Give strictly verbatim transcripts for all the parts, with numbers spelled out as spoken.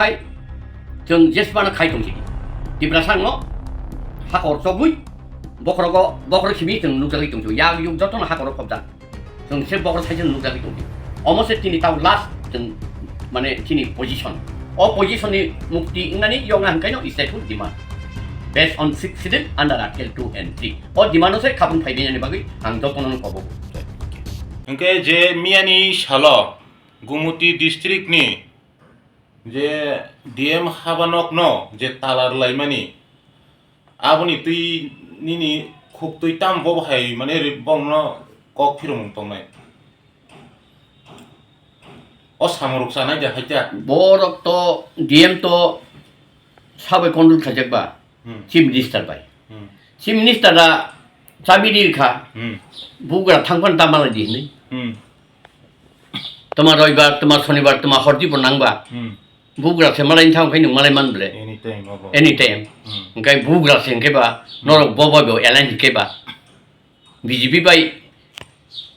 Hai, chwng jesmano khai tong sidi. Tiprasano hakor chobwi, bokhorogo, bokhorok simi chwng nukjagwi tong sio. Yak yuk jotono hakoro khobjak. Chwng se bokhorok saisa nukjagwi tong sio. Omo se chini tao last chwng, mane, chini position. O position ni mukti wngnani yokna hwnkhai no statehood demand. Based on sixth schedule under Article two and three. O demand o se khabung phaibainani bagwi ang jotono kobo. Hwnkhe je miyani salo Gumoti district ni je D M habanokno je tala rwlaimani, aboni twi nini khuk twi tam bo hai mane ri-, bongno kok phirumung tongnai. O samung rok chanai de haikhe. Borok to D M to sabai control khaijak ba, Hmm. Chief Minister bai. Hmm. Chief Minister da chabi ri kha, Hmm. bugra thangpan ta malai di hinwi. Hmm. Toma roibar, toma sonibar, toma hordi bo nangba. Hmm. Bugra se malai thang khai nung malai man ble. Anytime abo. Anytime. Hmm. Hwnkhe bugra se hwnkhe ba, Hmm. norok bo bo bo alliance hwnkhe ba. B J P bai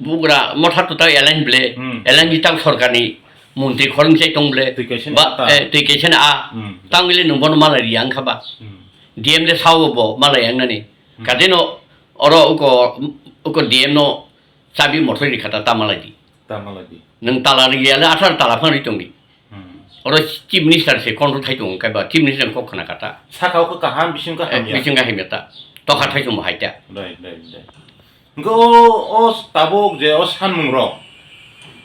bugra motha to ta alliance ble. Hmm. Alliance tang sorkarni montri khorang se tong ble. Twi kaisa Ba, ta. eh, twi kaisa na a. Hmm. Tang ile nung bono malai ri ang kha ba. Hmm. D M le sao bo malai ang nani. Hmm. Kadeno oro uko, uko D M no chabi mothoi ri kha ta ta malai di. Ta malai di. Nung tala ri ya le athar tala phang ri tong di. Hmm. Oro Chief Minister se control khai tongo, kaiba Chief Minister kok khna kata. Saka o khe kaham, bisingo Eh, hamya. Bisingo hamya ta. Tokha thai tongo hai ta. Right, right, right. Hwnkhe o, o tabuk je o sanmung rok,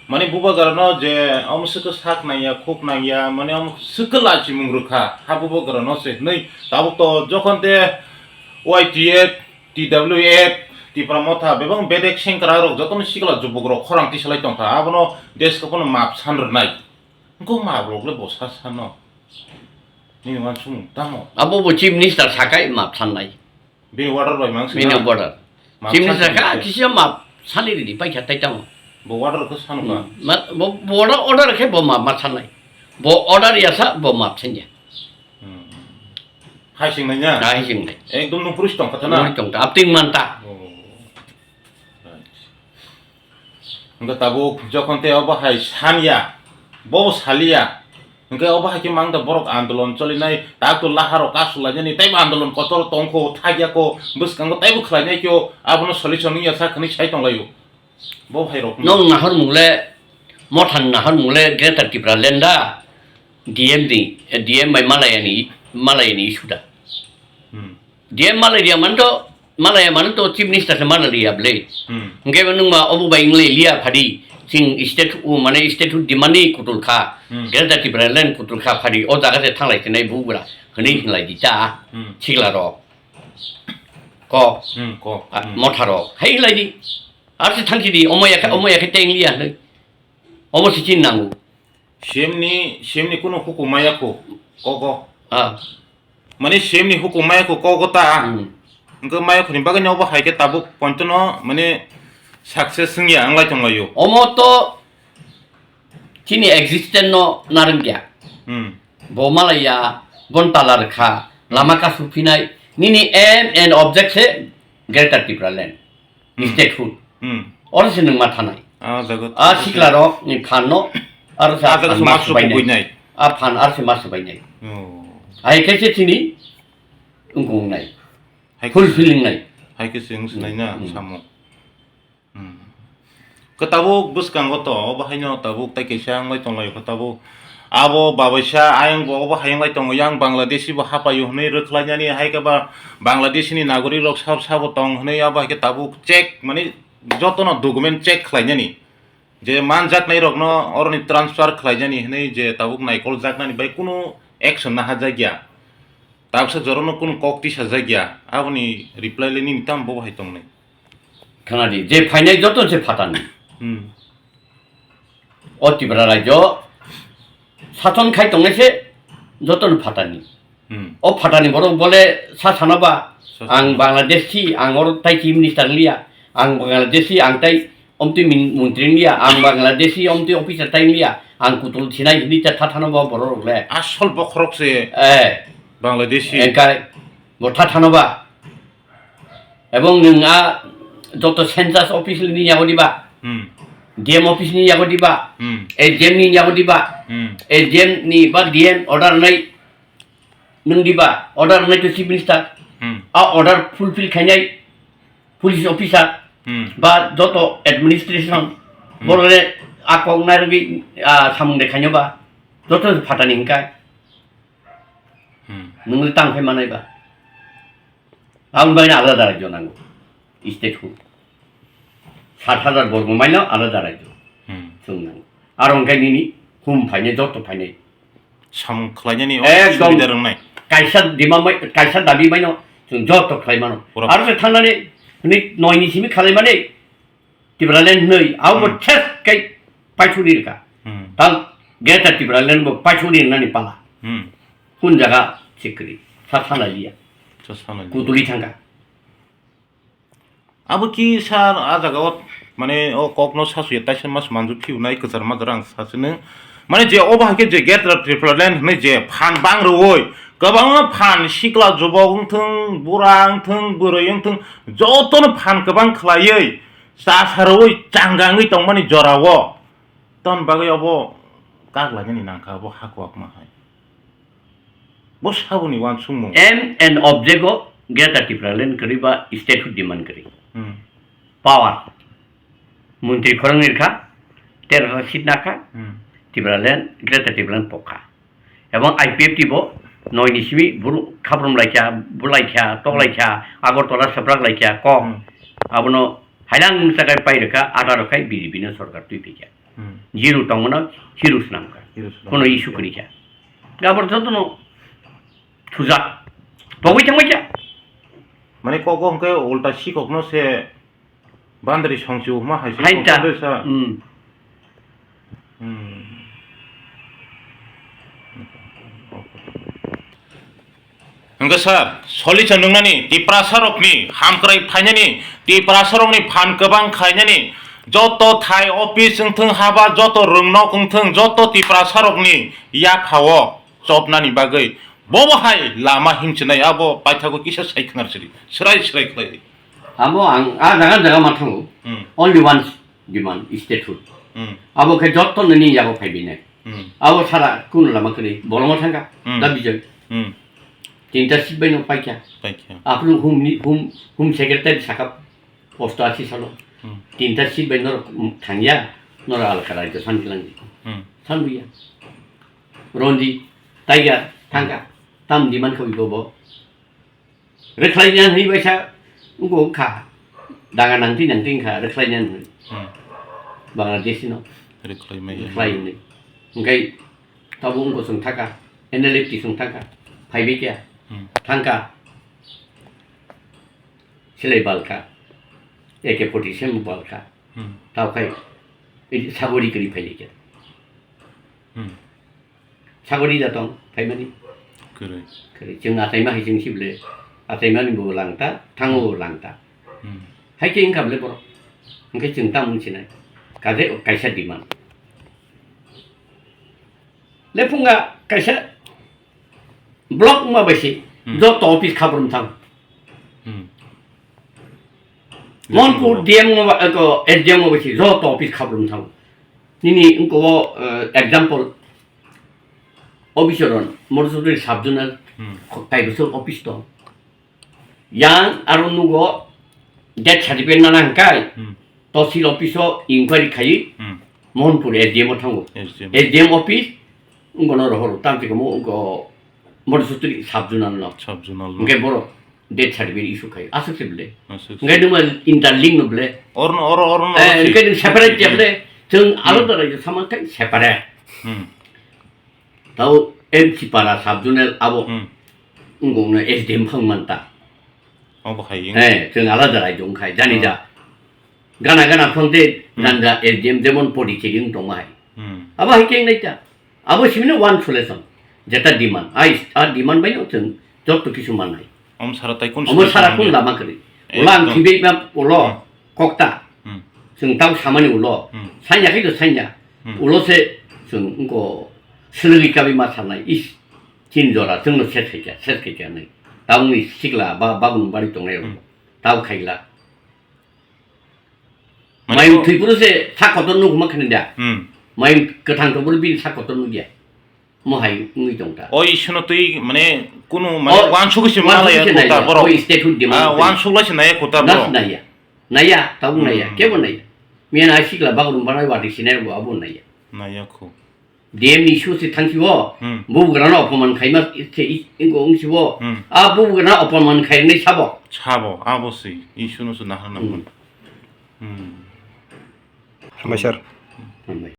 mane bubagrano je omo swkhe sak nangya, khuk nangya, mane omo swkhe lachimung rwkha, ha bubagrano se hwnwi tabuk to jokhon te Y T F, T W F, Tipra Motha, bebak bedek sengkrak rok jotono sikla jubuk rok khorang tisalai tongkha, abono desh kopono map san rwnai. Hwnkhe o map rok le bo sa sano. Nini uansukmung tamo? Abo bo Chief Minister sakai map sannai. Bini order bai mang Bini sina? Order. Map Chief Minister sanni kha se. Kisa map sani ridi paikha tai tamo. Bo order khe sanu ka? Hmm. Ma, bo, bo order, order khe bo map ma sannai. Bo order ya sa bo map sanya. Hmm. Hai sing nai nya? Hai sing nai. Ekdom nung purus tong kha ta na? Purus tong ta. Apting man ta. Oh. Right. Hwnkhe tabuk jokhon tei obo hai sanya, bo saliya, hwnkhe obo hai khe mang da borok andolon cholinai, tak to laharo kasu lainani, teibo andolon kotor tongkho, thakya kho, bwskango teibo khlainai kho, abono solution wngya sak hwnwi sai tonglaio. Bo hai rok. Nong nahor mung le, mothan nahor mung le Greater Tipraland da, D M ni, D M bai malayani, malayani issue da. Hmm. D M malaiya mano to, malaiya mano to Chief Minister se malaiya ble. Hmm. Hwnkhe bo nwng ma obo bai wng lai liya phadi, chwng state, o mane state hood demand ni kutul kha, Hmm. Greater Tipraland kutul kha phadi, o jaga se thanglai thinai bugra, hwnwi Hmm. hinlai di ta, Hmm. sikla rok. Ko. Hmm, ko. A, Hmm. motha rok. Hai hinlai di. Ar se thangsi di, omo yakhe, Hmm. omo yakhe teng liya hwnwi. Omo se chin nango. C M ni, C M ni kunu hukum maya kho, kok o. Ah. Mani C M ni hukum maya kho, kok o ta. Hmm. Hwnkhe maya khoni bagwi no bo hai khe tabuk ponto no mani success wngya wng lai tong laio. Omo to chini existence no narwk ya. Hmm. Bo malaiya, bon talar kha, lama kasu phinai, nini aim and object se Greater Tipraland. Hmm. Statehood. Hmm. Oro se nwng ma thanai. Ah, jaga A sikla rok ni phan no, aro se Ah, a jaga phan se ma mas subainai. Subainai. A phan aro se mas subainai. Oh. Hai khe se chini wngkong nai. Hai khe Fulfilling nai. Hai khe se wng sinai na Hmm. samung. Hmm. Khe tabuk bwskango to, obo haino tabuk tai kaisa wng lai tong lai kho tabuk. Abo babaisa ayang bo obo hayung lai tongo, yang Bangladeshi bo hapaio hwnwi rwkhlainani, hai khe ba Bangladeshi ni nagorik rok sab sabo tong hwnwi abo hai khe tabuk check, mani jotono document check khlainani, je manjaknai rokno oroni transfer khlainani hwnwi je tabuk naikol jaknani bai kunu action naha jakya, tabuksa jorano kunu kok tisa jakya, aboni reply le nini tamo bo hai tongnai. Khna di, je phainai joto se phatani. Hmm. O Tripura rajyo sason khai tongnai se joto no phatani. Hmm. O phatani borok bole sa sana ba, Sa sana. Ang Bangladeshi, ang oro tai chief minister liya, ang Bangladeshi, ang tai omtwi min-, montri liya, ang Bangladeshi, omtwi officer tai liya, ang kutul sinai hini ta thathana ba borok rok le. Asol bokhorok se Eh. Bangladeshi. Engkai bo thathana ba. Ebong nwng a joto census office ni yago diba? Hmm. D M office ni yago diba, Hmm. S D M ni yago diba, Hmm. S D M ni ba D M order nai nung diba, order nai to chief minister, Hmm. a order fulfill khainai police officer Hmm. ba joto administration Hmm. borore a kok nai rwi, a, samung de khainai ba joto phatani hingkai Hmm. nung tang khai manai ba. Ang bai alada rajyo nango. State hu. Sat hajar borgo maino alada rajyo. Hmm. Chwng nango. Aro hwnkhe nini hum phainai, joto phainai. Samung khlainani Ekdom. Subida rwngnai. Kaisa dima mai, kaisa dabi maino chwng joto khlai mano. Pura. Aro se thangnani hwnwi noini simi khlai mani Tipraland hwnwi, abo bo Hmm. thes kai paithuni rwkha. Hmm. Tang Greater Tipraland bo paithuni rwnani pala. Hmm. Kun jaga sikri, sa sana liya. Sa sana liya. Kutuli thangkha. Abo ki sir, a jaga o, mane, o kokno sasuya taisa mas manju phiu nai kwchar madar ang sachwno. Mane je obo hai khe je Greater Tipraland hwnwi je phan bang rwui, kwbangma phan sikla jubok wngthung, bura wngthung, bwrwi wngthung, jotono phan kwbang khlaiwi, chasa rwui, changangwi tongmani jorao. Tamoni bagwi obo kak lainani nangkha, obo hakuakma hai. Bo saboni uansukmung. Aim and object o Greater Tipraland kwrwi ba statehood demand kwrwi. Hmm. Power. Montri khorang ni kha, terota seat nakha, Hmm. Tipraland, Greater Tipraland pokha. Ebong I P F T bo noi ni simi buru khabrum laikha, bulaikha, toklaikha, Agartala saprak laikha, kok. Hmm. Abono hailang sakai pai rwkha, atharo khai B J P no sorkar twi phikha. Hmm. Zero tongmano hero swnamkha. Hero swnamkha. Kono issue kwrwikha. Gabor jotono thujak. Pogwi thangbaikha. Mane kok hwnkhe ulta sikokno se bandri songchu huma hai se Hainta. Tongsa de sa. Hmm. Hmm. Hwnkhe sir, solicha nungnani Tiprasarokni hamkrai phainani, Tiprasarokni phan kwbang khainani, joto thai office wngthung haba, joto rwngnok wngthung, joto Tiprasarokni yaphao chopnani bagwi bobo hai lama himchinai abo paithago kisa sai khwnar siri, srai srai khlai. Abo ang a jaga jaga ma thango. Hmm. Only one demand, statehood. Hmm. Abo khe jotto nini yago phai binai. Hmm. Abo sara kunu lama kwrwi, bolongo thangkha, Hmm. da bijoi. Hmm. Tinta seat bai no paikha. Paikha. Aplu hum ni, hum, hum secretary sakha posto achi salo. Hmm. Tinta seat bai norok thangya, norok alka raijyo santi langdi. Hmm. Sanbuya. Rondi, Tiger, thangkha. Tam demand khawi bobo. Rwkhlaina hwnwi baisa wngkha, daga nangtwi nangtwi wngkha rwkhlaina hwnwi. Hmm. Bangladesh no Rwkhlai maya. Rwkhlai hwnwi. Hwnkhe tabuk wngkha chwng thangkha, N L F T chwng thangkha, phaibai kha, Hmm. thangkha. Silai balkha, A K forty seven balkha. Hmm. Tao khai, sagori kwrwi phaibai kha. Hmm. Sagori da tong, phaimani. Kwrwi. Kwrwi. Chwng achaima hai chwng sibole. Achaimani bo langta, thango bo langta. Hmm. Hai khe wngkha bole borok. Hwnkhe chwng tamo wngsinai. Kaje kaisa demand. Lephunga kaisa block wngma bai se, Hmm. joto office khabrum thang. Hmm. Monpur D M o ba, eko, S D M o bisi joto office khabrum thango. Nini wngko o, eh, example, o bisoron, Modusudri sub-zonal, Hmm. kho-, kaiboso office tong. Yang aro nugo death certificate nana hwnkhe, Hmm. Tosil office o inquiry khaiwi, Hmm. Monpur S D M o thango. S D M. S D M office, wngkono rohoro, tamchikamo wngko Modusudri sub-zonal no. Sub-zonal no. Hwnkhe borok death certificate issue khai, aswk se bwle. Aswk se. Hwnkhe nwng interlink no bwle. Orno, oro, orno, Eh, oro hwnkhe se. Nwng separate ya bwle. Chwng Hmm. alada raijyo sama khai separate. Hmm. Tao M C para sub-zonal abo Hmm. wngkokno S D M phang manta. Obo hai wng. Eh, chwng alada raijyo wngkhai, jani Ah. ja. Gana gana phang de Hmm. ganja S D M jemon Pondicherry wng tongma hai. Hmm. Abo hai khe wngnaita. Abo simino one solution, jeta demand. Ai, a demand bai no chwng joto kisu mannai. Om sara tai kun Omo solution sara kun manya? Lama kwrwi. Ekdom. Ulo ang thibek ma ulo Hmm. kokta. Hmm. Chwng tamo samani ulo. Hmm. Sanya khai to sanya. Hmm. Ulo se chwng wngko swlwgwi kabi ma sanai. Is, chin jora chwngno ses khaikha, ses khaikha hinwi. Tamoni sikla ba babuni bari tongnai rok. Hmm. Tamo khaila. Mane Mayung o- thwi phuru se sak kotor nuk ma khani da. Hmm. Mayung kwthang to phuru bini sak kotor nuk ya. Mo hai wngwi tong ta. O issue no twi mane kunu mane O, wansuk se wansuk malaya se nai kota ya. Borok. O state hood demand Ah, khe. Wansuk lai se nai kota Nas borok. Nai ya. Nai ya, tabuk nai ya. Hmm. Kebo nai ya. Miyan ai sikla bagrum banai wadi sinai bo abo nai ya. Nai ya kho. D M ni issue se thangsi o. Hmm. Bubugrano opoman khaima se i-, ingo wngsi o. Hmm. A bubugrano opoman khainai sabo. Sabo, abo se issue no se nahar na Hmm. phone. Hmm. Hambai sir. Hambai.